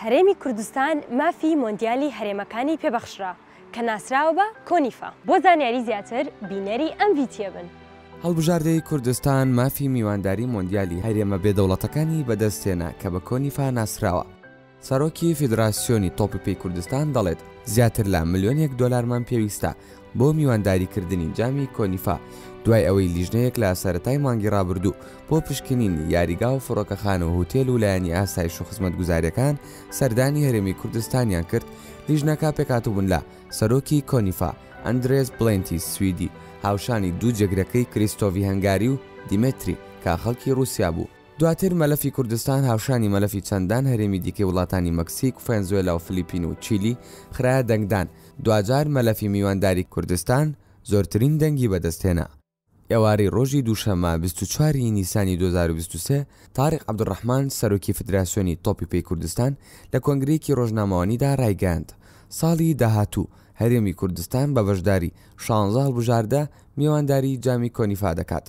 هەرێمی کوردستان مافی مۆندیالی هەرێمەکانی پێبەخشرا کە ناسراوە بە کۆنیفا. بۆ زانیاری زیاتر بینەری ئەم ڤیتیە بن. هەڵبژاردەی کوردستان مافی میوانداری مۆندیالی هەرێمە بێ دەوڵەتەکانی بەدەستهێنا کە بە کۆنیفا ناسراوە. سەرۆکی فیدراسیۆنی تۆپی پێی کوردستان دەڵێت، زیاتر لە ملیۆنێک دۆلارمان پێویستە بۆ میوانداریکردنی جامی کۆنیفا، دوای ئەوەی لیژنەیەک لە سەرەتای مانگی رابردوو بۆ پشکنینی یاریگا و فڕۆکەخانە و هوتێل و لایەنی ئاسایش و خزمەتگوزارییەکان سەردانی هەرێمی کوردستانیان کرد، لیژنەکە پێکهاتبوون لە، سەرۆکی کۆنیفا، ئەندرێس بلێنتی سویدی، هاوشانی دوو جێگرەکەی کریستۆڤی هەنگاری و دیمتری کە خەڵکی رووسیا بوو. دواتر مەلەفی کوردستان هاوشانی مەلەفی چەندان هەرێمی دیکەی وڵاتانی مەکسیک، فەنزوێلا و فلیپین و چیلی خرایە دەنگدان، دواجار مەلەفی میوانداری کوردستان زۆرترین دەنگی بەدەستهێنا. ئێوارەی ڕۆژی دووشەممە 24 ی نیسانی 2023، تاریق عەبدولڕەحمان سەرۆکی فیدراسیۆنی تۆپی پێی کوردستان لە کۆنگرەیەکی ڕۆژنامەوانیدا ڕایگەیاند، ساڵی داهاتوو هەرێمی کوردستان بە بەشداری شانزە هەڵبژاردە میوانداری جامی کۆنیفا دەکات.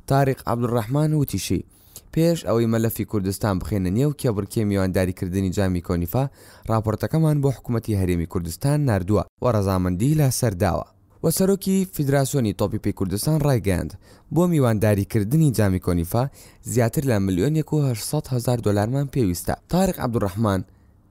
تاریق عەبدولڕەحمان وتیشی، پێش ئەوەی مەلەفی کوردستان بخەینە نێو کێبڕکێی میوانداریکردنی جامی کۆنیفا، ڕاپۆرتەکەمان بۆ حکومەتی هەرێمی کوردستان ناردووە و ڕەزامەندی لەسەر داوە. و سەرۆکی فیدراسیۆنی تۆپی پێی کوردستان ڕایگەیاند، بۆ میوانداریکردنی جامی کۆنیفا زیاتر لە ملیۆنێک و 800 هەزار دۆلارمان پێویستە. تاریق عەبدولڕەحمان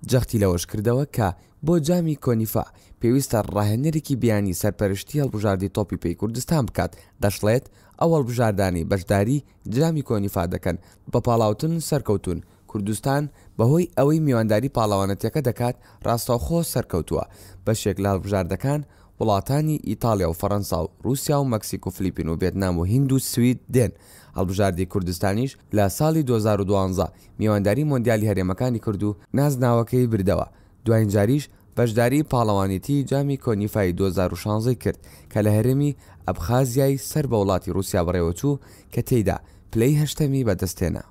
جەختی لەوەش کردەوە کە بۆ جامی کۆنیفا پێویستە ڕاهێنەرێکی بیانی سەرپەرشتی هەڵبژاردەی تۆپی پێی کوردستان بکات، دەشڵێت، ئەو هەڵبژاردانەی بەشداری جامی کۆنیفا دەکەن بە پاڵاوتن سەرکەوتوون، کوردستان بەهۆی ئەوەی میوانداری پاڵەوانێتیەکە دەکات ڕاستەوخۆ سەرکەوتووە، بەشێک لە هەڵبژاردەکان وڵاتانی ئیتاڵیا و فەڕەنسا و ڕووسیا و مەکسیک و فلیپین و ڤێتنام و هیند و سوید دێن، هەڵبژاردەی کوردستانیش لە ساڵی 2012 میوانداری مۆندیالی هەرێمەکانی کرد و نازناوەکەی بردەوە، دواین جاریش بەشداری پاڵەوانێتیی جامی کۆنیفای 2016 کرد کە لە هەرێمی ئەبخازیای سەر بە وڵاتی ڕووسیا بەڕێوەچوو کە تێیدا پلەی هەشتەمی بەدەستهێنا.